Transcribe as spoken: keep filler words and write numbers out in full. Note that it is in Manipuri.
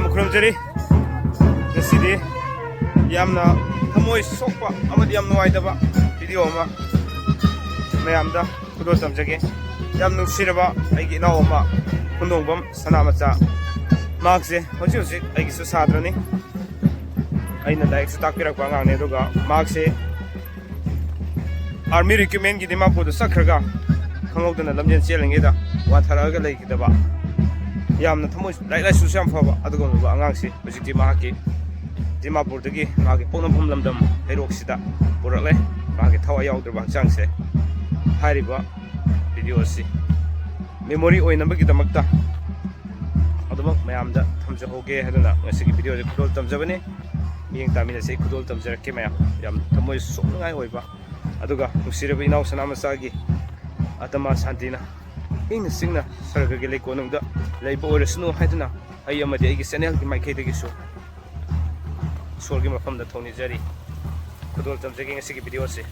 ꯈꯨꯔꯨꯝꯖꯔꯤ꯫ ꯉꯁꯤꯗꯤ ꯌꯥꯝꯅ ꯊꯃꯣꯏ ꯁꯣꯛꯄ ꯑꯃꯗꯤ ꯌꯥꯝ ꯅꯨꯡꯉꯥꯏꯇꯕ ꯚꯤꯗꯤꯑꯣ ꯑꯃ ꯃꯌꯥꯝꯗ ꯈꯨꯗꯣꯜ ꯇꯝꯖꯒꯦ꯫ ꯌꯥꯝ ꯅꯨꯡꯁꯤꯔꯕ ꯑꯩꯒꯤ ꯏꯅꯥꯎ ꯑꯃ, ꯈꯨꯟꯗꯣꯡꯕꯝ ꯁꯅꯥꯃꯆꯥ, ꯃꯍꯥꯛꯁꯦ ꯍꯧꯖꯤꯛ ꯍꯧꯖꯤꯛ ꯑꯩꯒꯤꯁꯨ ꯁꯥꯇ꯭ꯔꯅꯤ꯫ ꯑꯩꯅ ꯂꯥꯏꯔꯤꯛꯁꯨ ꯇꯥꯛꯄꯤꯔꯛꯄ ꯑꯉꯥꯡꯅꯤ꯫ ꯑꯗꯨꯒ ꯃꯍꯥꯛꯁꯦ ꯑꯥꯔꯃꯤ ꯔꯤꯀ꯭ꯔꯨꯠꯃꯦꯟꯒꯤ ꯗꯤꯃꯥꯄꯨꯔꯗ ꯆꯠꯈ꯭ꯔꯒ ꯈꯪꯍꯧꯗꯅ ꯂꯝꯖꯦꯟ ꯆꯦꯜꯂꯤꯉꯩꯗ ꯋꯥꯟꯊꯔꯛꯑꯒ ꯂꯩꯈꯤꯗꯕ, ꯌꯥꯝꯅ ꯊꯃꯣꯏ, ꯂꯥꯏꯔꯤꯛ ꯂꯥꯏꯁꯨꯁꯨ ꯌꯥꯝ ꯐꯕ ꯑꯗꯨꯒꯨꯝꯂꯕ ꯑꯉꯥꯡꯁꯤ ꯍꯧꯖꯤꯛꯇꯤ ꯃꯍꯥꯛꯀꯤ ꯗꯤꯃꯥꯄꯨꯔꯗꯒꯤ ꯃꯍꯥꯛꯀꯤ ꯄꯣꯛꯅꯐꯝ ꯂꯝꯗꯝ ꯍꯩꯔꯣꯛꯁꯤꯗ ꯄꯨꯔꯛꯂꯦ꯫ ꯃꯍꯥꯛꯀꯤ ꯊꯋꯥꯏ ꯌꯥꯎꯗ꯭ꯔꯕ ꯍꯛꯆꯥꯡꯁꯦ꯫ ꯍꯥꯏꯔꯤꯕ ꯚꯤꯗꯤꯑꯣ ꯑꯁꯤ ꯃꯦꯃꯣꯔꯤ ꯑꯣꯏꯅꯕꯒꯤꯗꯃꯛꯇ ꯑꯗꯨꯃꯛ ꯃꯌꯥꯝꯗ ꯊꯝꯖꯍꯧꯒꯦ ꯍꯥꯏꯗꯨꯅ ꯉꯁꯤꯒꯤ ꯚꯤꯗꯤꯑꯣꯁꯦ ꯈꯨꯗꯣꯜ ꯇꯝꯖꯕꯅꯤ꯫ ꯃꯤꯠꯌꯦꯡ ꯇꯥꯃꯤꯟꯅꯁꯤ꯫ ꯈꯨꯗꯣꯜ ꯇꯝꯖꯔꯛꯀꯦ ꯃꯌꯥꯝ꯫ ꯌꯥꯝ ꯊꯃꯣꯏ ꯁꯣꯛꯅꯤꯡꯉꯥꯏ ꯑꯣꯏꯕ, ꯑꯗꯨꯒ ꯅꯨꯡꯁꯤꯔꯕ ꯏꯅꯥꯎ ꯁꯅꯥꯃꯆꯥꯒꯤ ꯑꯇꯃꯥ ꯁꯥꯟꯇꯤꯅ ꯏꯪꯅ ꯆꯤꯛꯅ ꯁꯔꯒꯒꯤ ꯂꯩꯀꯣꯜꯅꯨꯡꯗ ꯂꯩꯕ ꯑꯣꯏꯔꯁꯅꯨ ꯍꯥꯏꯗꯨꯅ ꯑꯩ ꯑꯃꯗꯤ ꯑꯩꯒꯤ ꯆꯦꯅꯦꯜꯒꯤ ꯃꯥꯏꯀꯩꯗꯒꯤꯁꯨ ꯏꯁꯣꯔꯒꯤ ꯃꯐꯝꯗ ꯊꯧꯅꯤꯖꯔꯤ꯫ ꯈꯨꯗꯣꯜ ꯇꯝꯖꯒꯦ ꯉꯁꯤꯒꯤ ꯚꯤꯗꯤꯑꯣ ꯑꯁꯤ꯫